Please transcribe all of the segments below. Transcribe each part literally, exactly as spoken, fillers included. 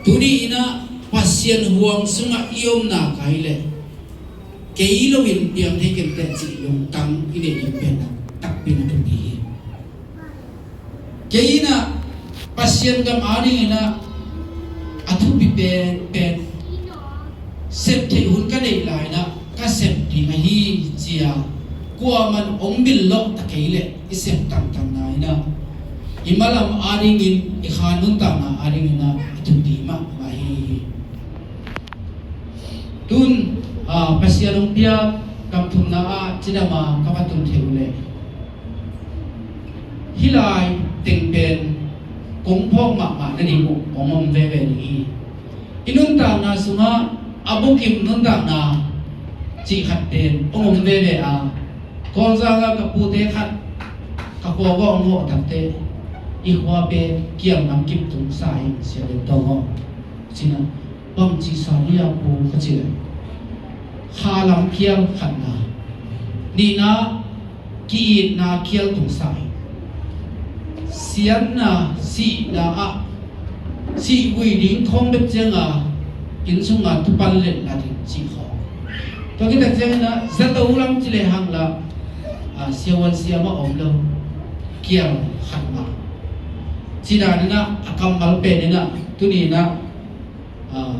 Tuni in ah Pasian huang sungah i omna kai leh kei loin piang thei kei teh cih lungtang i neih ding pen a takpi in a thupi hi. Kei in ah Pasian gam adingin ah a thupi pen pen sep theih hun ka neih lai in ah ka sep ding ahi ci-a kuaman hong bil lawh ta kei leh i sep tangtangna in ah i malam adingin i kha nuntakna adingin ah a thupi mahmah hi. Tun, ah, Pasian hong piak kam thumna ah cidam a ka va tun theih uh leh hih lai teng pen kong phawk mahmah nading uh hong om veve ding hi. I nuntakna sungah a bukim nuntakna cih khat pen hong om veve a, Kawlzang ah ka pute khat ka khua gawh hong hawh takteh i khua pen kiang lam kip tung sa in sia deuh tawh hawh. Cina bang ci sa ni a pu ka ci leh kha lam kial khatna, nihna ki-itna kial tung sa hi. Siatna sihna ah sih vui ding khawng bek cianga inn sunga tupan letna ding cih khawng. Tua kitak ciangin ah zato lam ci lehang lah, ah, siavuan siam a om lo kial khat mah. Ci dan in ah a kammal pen in ah tuni in ah, ah,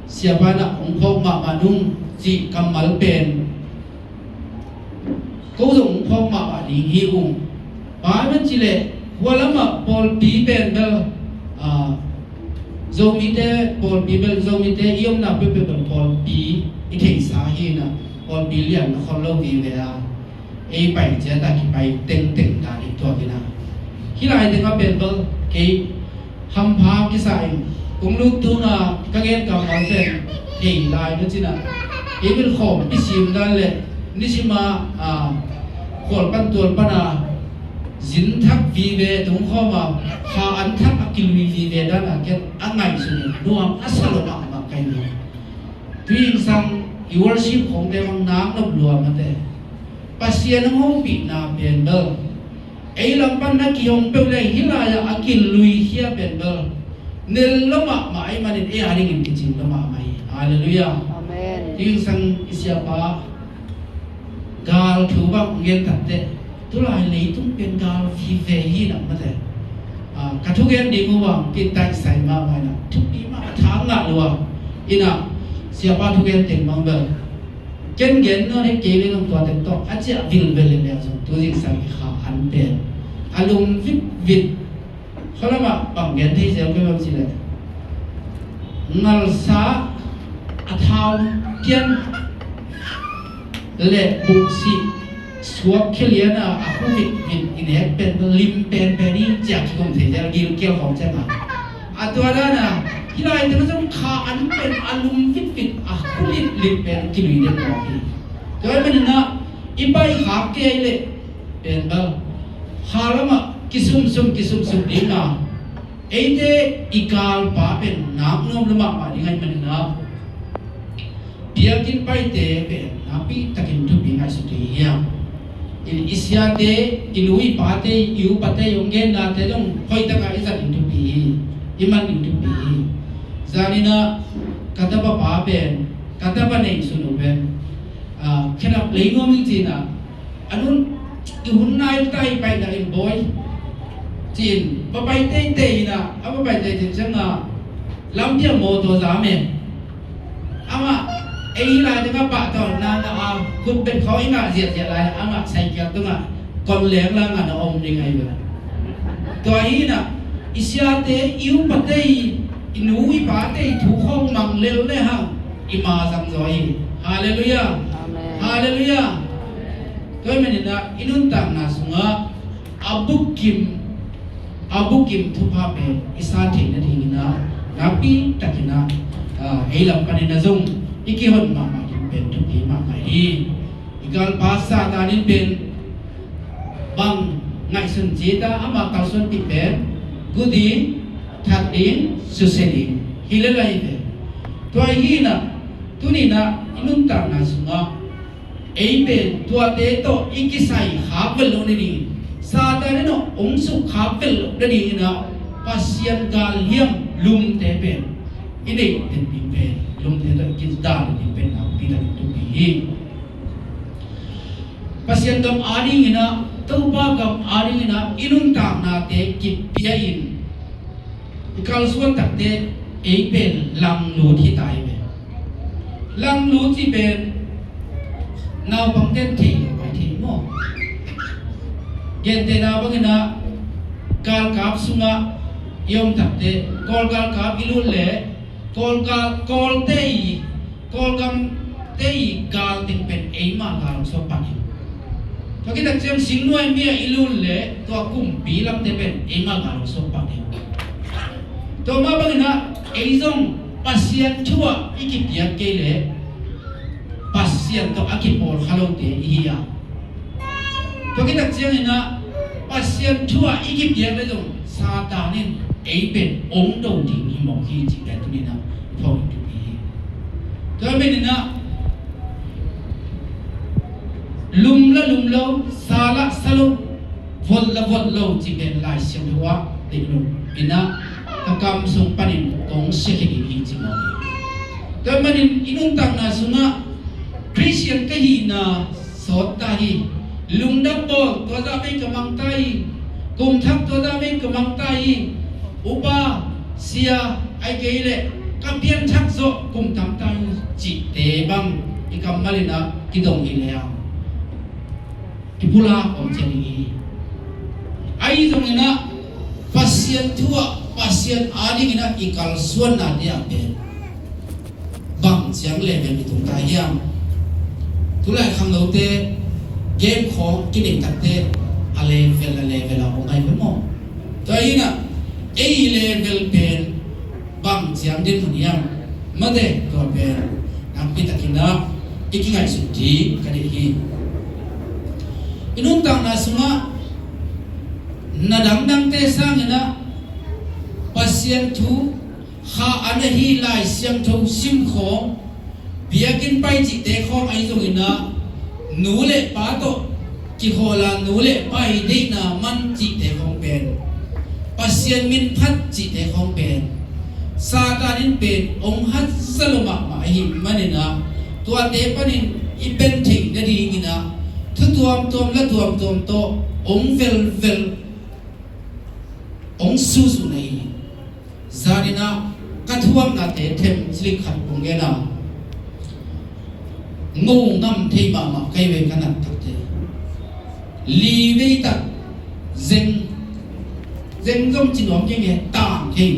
siapa in ah hong phawk mahmah nung cih kammal pen ko zong hong phawk mahmah ding hi ung. Bang hang hiam cih leh hua lamah pawlpi pen bel, ah, Zomite pawlpi bel, Zomite i omna peuhpeuh bel pawlpi i theihsa hi in ah pawlpi lian na khol lo vive a, ei pai ciat a kipai tengteng dan hi tuak in ah. Hih lai teng ah pen bel kei hampha kisa in kong lut tung a ka gen kammal pen hei lai na cin ah, ei bil khawm i sim dan leh nisim a, ah, khual pan tual pan a zin thak vive tung khawm a kha an thak a kilui vive dan a ken a ngaihsun in nuam a sa lo mahmah ka hi. Tui in sang i worship khawngte bang nak nop lua mate. Pasian hong hopihna pen bel ei lam pan na kihong peuh leh hih lai-ah a kilui khia pen bel nel lo mahmah ahih manin ei a dingin kicing lo mahmah hi. Halleluiah. Amen. Tui in sang i siapa gal thu bang gen takteh tulai leitung pen gal vive hi na mate. Ah, ka thugen ding uh bang kitaisai mahmah in ah thupi mah a thang ngah lua in ah siapa thugen teng bang bel ken gen nawn hi kei leh nong tua tek tawh a ciah vilvel in leh zong tu zingsang i kha an pen a lum vitvit. Khualamah bang gen thei zel ka bang ci leh ngalsa a thau kian le buksih suak khia lian a a khu vitvit i nek pen lim penpen i ciah kikum thei zel gilkial khawng ciang a. A tua dan a hih lai teng zong kha an pen a lum vitvit a khu litlit pen kilui den mawk hi. Tua ahih manin ah i pai khak kei leh pen bel kha lamah kisumsum kisumsum ding a, eite i galpa pen nak nuam lo mahmah ding ahih manin ah biakinn paite pen nakpi takin thupi ngaihsut ding hi hang. I, i siate, i nu i pate, i upate, i hong gennate zong hoih takah i zat ding thupi hi. I man ding thupi hi. Zanin ah ka tapa pa pen, ka tapa neihsun uh pen, ah, khenap lei nuam ing ci-in ah, a nun i hun nai tai pai dah in bawi ci-in va pai teitei in ah, a va pai teitei ciangah lampi ah mawtaw zam e. Amah ei lai dingah pahtawina ngah a, khutbet khawng i ngah ziahziah lai amah cycle tungah kon leng la ngah na om ding ahi ve. Tua hi in ah i siate, i upate, i nu i pate thu khawng mang lel le hang i ma zangzaw hi. Halleluiah. Amen. Halleluiah. Tua ahih manin ah i nuntakna sungah a bukim, a bukim thupha pen i sa theih nadingin ah nakpi takin ah, ah, ei lam panin ah zong i kihon mahmah ding pen thupi mahmah hi. I galpa Satan in pen bang ngaihsun cih ta ama kalsuanpih pen gu ding, that ding, susia ding hi lel ahi ve. Tua hi in ah tuni in ah i nuntakna sungah ei pen tuate tawh i kisai khak vel loh nadingin, Satan in hong suk khak vel loh nadingin ah Pasian galhiam lumte pen i neih den ding pen, lungtang tawh i kidan ding pen nakpi takin thupi hi. Pasian gam adingin ah, Topa gam adingin ah i nuntaknate kipia in i kalsuan takte ei pen langlut hi ta hi ve. Langlut cih pen naupangte in thei lo, pai thei maw? Gentehna bangin ah galkap sungah i om takte, Kawl galkap i lut leh Kawl gal, Kawlte i, Kawlgamte i gal teng pen eima gal hong suak pan hi. Tua khit tak ciang singnuai mi ah i lut leh tua kumpi lamte pen eima gal hong suak pan hi. Tua mah bangin ah ei zong Pasian thu ah i kipiak kei leh Pasian tawh a kipawl kha lote i hi a. Tua khit tak ciangin ah Pasian thu ah i kipiak leh zong Satan in ei pen hong do ding hi mawk hi cih pen tuni-in ah i phawk ding thupi hi. Tua ahih manin ah lum la lum lo, sa la sa lo, vot la vot lo cih pen Lai Siangtho ah dik lo in ah ka kam sung panin kong sia khia ding hi ci mawk hi. Tua ahih manin i nuntakna sungah Khristian ka hihna sawt ta hi. Lungdam bawl tua zah vei ka mang ta hi. Kum thak tua zah vei ka mang ta hi. Upa, sia, ahih kei leh ka pianthak zawh kum tam ta hi cihte bang i kammal in ah kidong hi leh a, kipulak om ciat ding hi. Ahi zongin ah Pasian thu ah, Pasian adingin ah i kalsuannate ah pen bang ciang level i tung ta hiam? Tulai khangnote game khawng kineih takte a level a level a om ahi ve maw? Tua hi-in ah ei level pen bang ciang dinmun hiam? Mate, tua pen nakpi takin ah i kingaihsut ding ka deih hi. I nuntakna sungah na dangdangte sangin ah Pasian thu, kha a na hi Lai Siangtho sim khawng, biakinn pai cihte khawng ahi zongin ah nu le pa tawh kikhawl a nu le pa i deihna man cihte khawng pen, Pasian min phat cihte khawng pen Satan in pen hong hatsa lo mahmah ahih manin ah tuate panin i ben theih nadingin ah thu tuamtuam la tuamtuam tawh hong velvel, hong susu na hi. Zanin ah ka thuaknate them cilik khat kong gen a, ngo ngam thei mahmah ka hi ve ka nat takte. Li vei tak zeng, zeng zong ci nuam kei nge, tang kei.